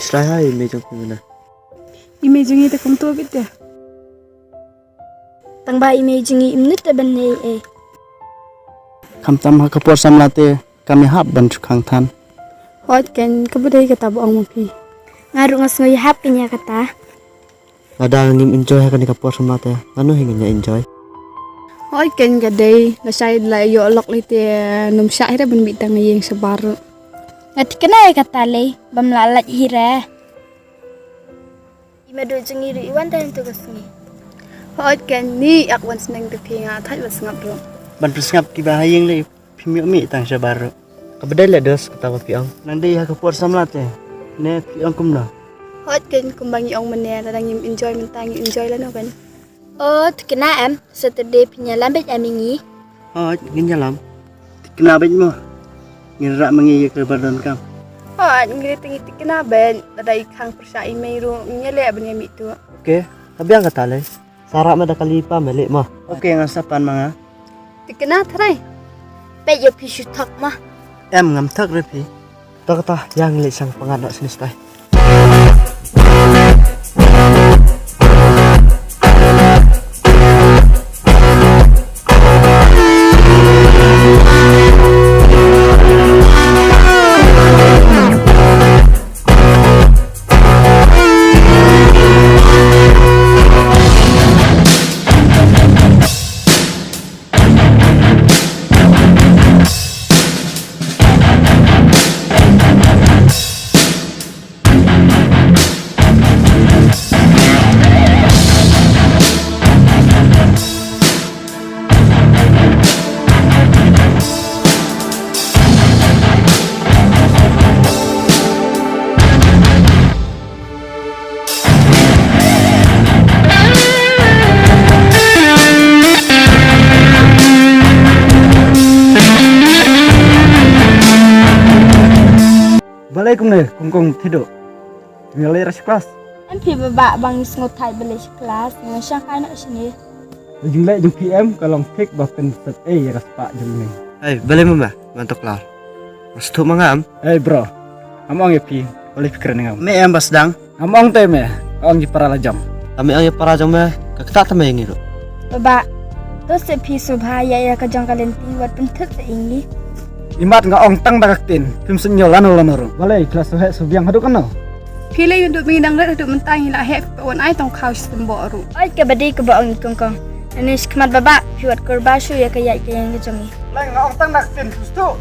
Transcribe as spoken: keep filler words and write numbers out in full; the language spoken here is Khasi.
Shlai ha i mei jong phi mynne. I mei jong ngi te kumto beit te. Tang ba i mei jong ngi im nud te ban leh ei ei. Khamtam ha ka por samla te kam ïahap ban shu khang than. Hooid keiñ, kaba dei kata ba ong ma phi. Nga ruh nga sngew ïahap keiñ ïa kata. Lada ngim enjoy ha kane ka por samla te, lano hi ngin ïa enjoy? Hooid keiñ ka dei, lashai la ïoh lok lei te, ym shah hi re ban mih tang na ïing shabar ruh. Nga thikna ïa kata lei, bym lah lait hi re. I Madu jong ngi ruh i wan tang hynne ka sngi. Hooid keiñ, ni ïa ka wan sneng te phi, nga thait ban sngap ruh. Ban pynsngap kiba ha ïing lei. Phim ïoh mih tang shabar ruh. Kaba dei leh dos kata ba phi ong. Nang dei ha ka por samla te, ne phi ong kumno? Hooid keiñ, kumba ngi ong mynne, lada ngim enjoy mynta ngi enjoy lano keiñ. O thikna em, Saturday phin ïalam beit em ïa ngi? Hooid ngin ïalam. Thikna beit mo. Ngin rah ma ngi ïa kaba donkam. Hooid ngi dei te ngi thikna beit, lada i khang pyrshah i mei ruh ngin ïaleh ban ïamih tuh. Ok, ka biang kata lei. Sa rah me da kali pa me leh mo. Ok, nga sa pan ma nga. Thikna tharai. Peit ïa phi shu thok mo. Em, ngam thok re phi. To kata, ïa ngi leit shang pyngngad noh shane shatai. Balei kumne, kong kong Thidu? Ngi leit ruh sha klas. Em phi Baba, ba ngi sngewthuh ba leit sha klas, ngi shang kai noh shane. Ka jingleh jong phi em, ka long thik ba pynsep ei ïa ka spah jong ngi. Hei, balei mama, ban to klar. Mas tu mangam. Hei bro, ngam ong ïa phi, balei phi kren ngam? Me em ba sdang. Ngam ong te me, ka ong ïa para la jong. Ka me ong ïa para jong me, ka kata te me ïa ngi ruh. Baba, to se phi sngewbha ïa ïa ka jong ka lynti, wat pynthut se ïa ngi. Imat nga ong tang da ka ktien, phim sngewthuh lano lano ruh. Balei, phi la shu heh shu biang haduh kano? Phi lei ïa duh mi nang ret haduh mynta ngi la heh phi wan ai tang khaw shi symboh ruh. Oi, kaba dei kaba ong i kong kong. Nane shi khmat Baba, phi wat kyrpad shuh ïa ka ïaid ka ïeng ka jong ngi. Lei nga ong tang da ka ktien, phi sngewthuh.